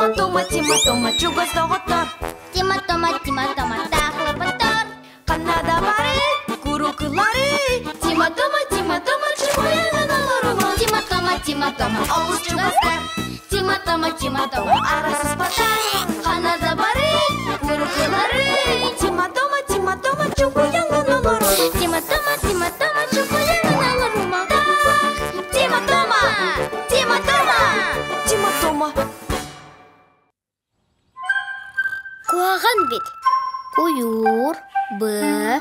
Тима Тома, Тима Тома, чугас доҕоттор. Тима Тома, Тима Тома, таахлапаттар. Ханна да бары, курукулары. Тима Тома, Тима Тома, чугуйанан олорума. Тима Тома, Тима Тома, олус чугастар. Тима Тома, Тима Тома, арасыспаттар. Ханна да бары, курукулары. Тима Тома, Тима Тома, чугуйанан олорума. Тима Тома, Тима Тома, чугуйанан олорума. Тима Тома, Тима Тома, Тима Тома. Куһаҕан бит. Куйуур, быа,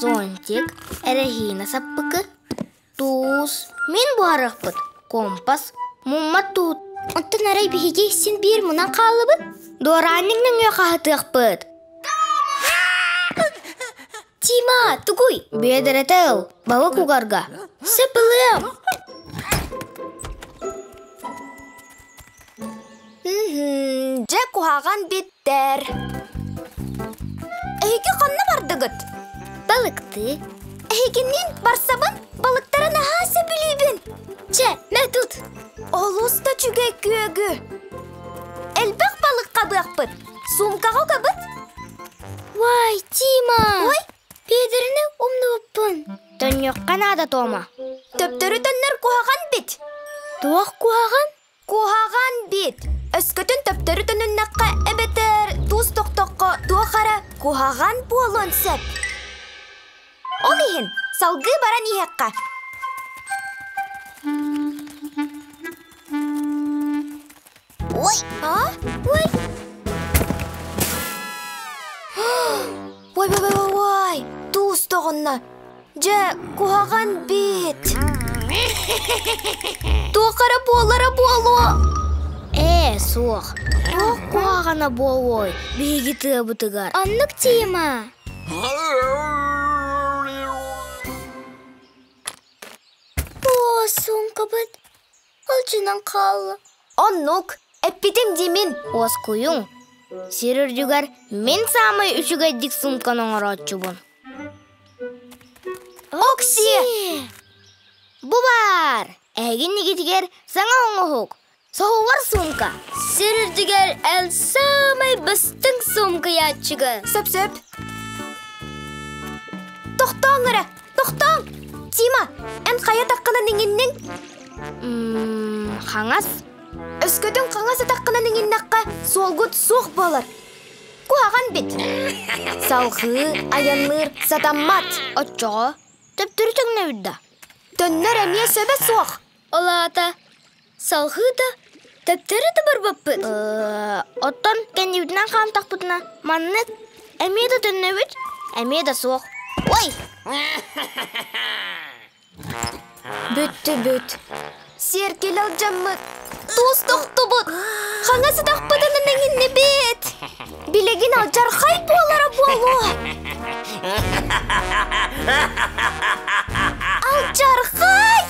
зонтик, эрэһиинэ саппыкы, туус, мин буһарыахпыт, компас, муммат туут. Оттон арай биһиги син биир мунан хааллыбыт. Дуораанньык нөҥүө хаһытыахпыт. Тима, тугуй? Биэдэрэтэ ыл, балык угарга. Сөп ылыам. Дьэ куһаҕан биттэр. Эһиги ханна бардыгыт? Балыктыы. Эһигинниин барсабын, балыктары наһаа сөбүлүүбүн. Чэ, мэ тут. Олус да үчүгэй күөгү. Элбэх балык хабыахпыт. Суумкаҕа угабыт. Вай, Тима! Ой! Биэдэрини умнубуппун. Төннүөххэ наада, Тома. Төптөрү төннөр куһаҕан бит. Туох куһаҕан? Куһаҕан бит. Өскөтүн төптөрү төнүннэххэ эбэтэр туус тохтоххо туох эрэ куһаҕан буолуон сөп. Ол иһин салгыы баран иһиэххэ. Ой! А? Ой! Ой, ой, ой, ой, туус тоҕунна. Дьэ, куһаҕан бит. Туох эрэ буолара буолуо. Ээ, суох. Туох куһаҕана буолуой биһиги тыабытыгар? Оннук Тима. Оо, суумкабыт алдьанан хаалла. Оннук, эппитим дии мин. Уоскуйуҥ. Сир үрдүгэр мин саамай үчүгэйдик суумканы оҥорооччубун. Окси! Бу баар! Эһиги иннигитигэр саҥа оҥоһук, соһугар суумка. Сир үрдүгэр эн саамай бастыҥ суумкайааччыга. Сөп-сөп. Тохтооҥ эрэ, тохтооҥ! Тима, эн хайа таххынан иҥинниҥ? Хаҥас. Өскөтүн хаҥас атаххынан иҥиннэххэ, суолгут суох буолар. Куһаҕан бит. Салҕыы айанныыр сатаммат. Оччоҕо төптөрү төҥнөбүт да? Төннөр эмиэ сөбө суох. Ол аата салҕыы да төптөрү да барбаппыт. Оттон кэннибитинэн хаамтахпытына маннык эмиэ да төннөбүт, эмиэ да суох. Ой! Бүттүбүт. Сиэркилэ алдьаммыт. Туус тохтубут. Хаҥас атахпытынан эҥиннибит. Билигин алдьархай буолара буолуо. Алдьархай!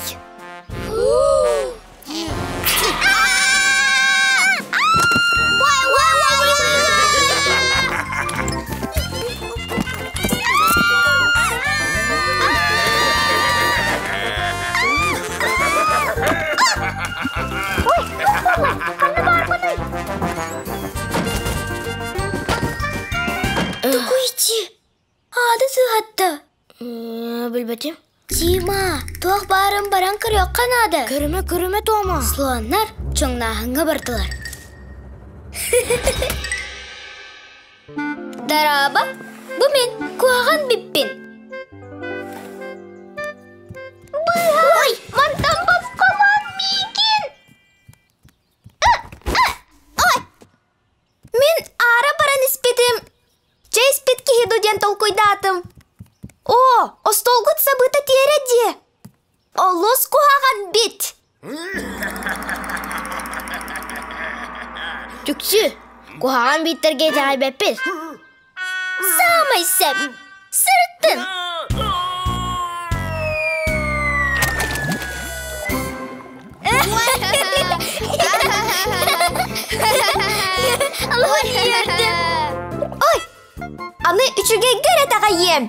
Тугуйти, аады сыһатта. Билбэтим. Тима, туох баарын баран көрүөххэ наада. Көрүмэ, көрүмэ, Тома. Слоннар чоҥнааһыҥҥа бардылар. Дарааба, бу мин куһаҕан биппин. Ой, мантан босхолон миигин! Ой! Мин аара баран испитим. Чэй испит киһи ду диэн толкуйдаатым. Оо, остуолгут сабыыта тиэрэ дии. Олус куһаҕан бит. Түксү, куһаҕан биттэргэ итэҕэйбэппит. Саамай сөп. Сырыттын. Ой, аны үчүгэйгэ эрэ итэҕэйиэм.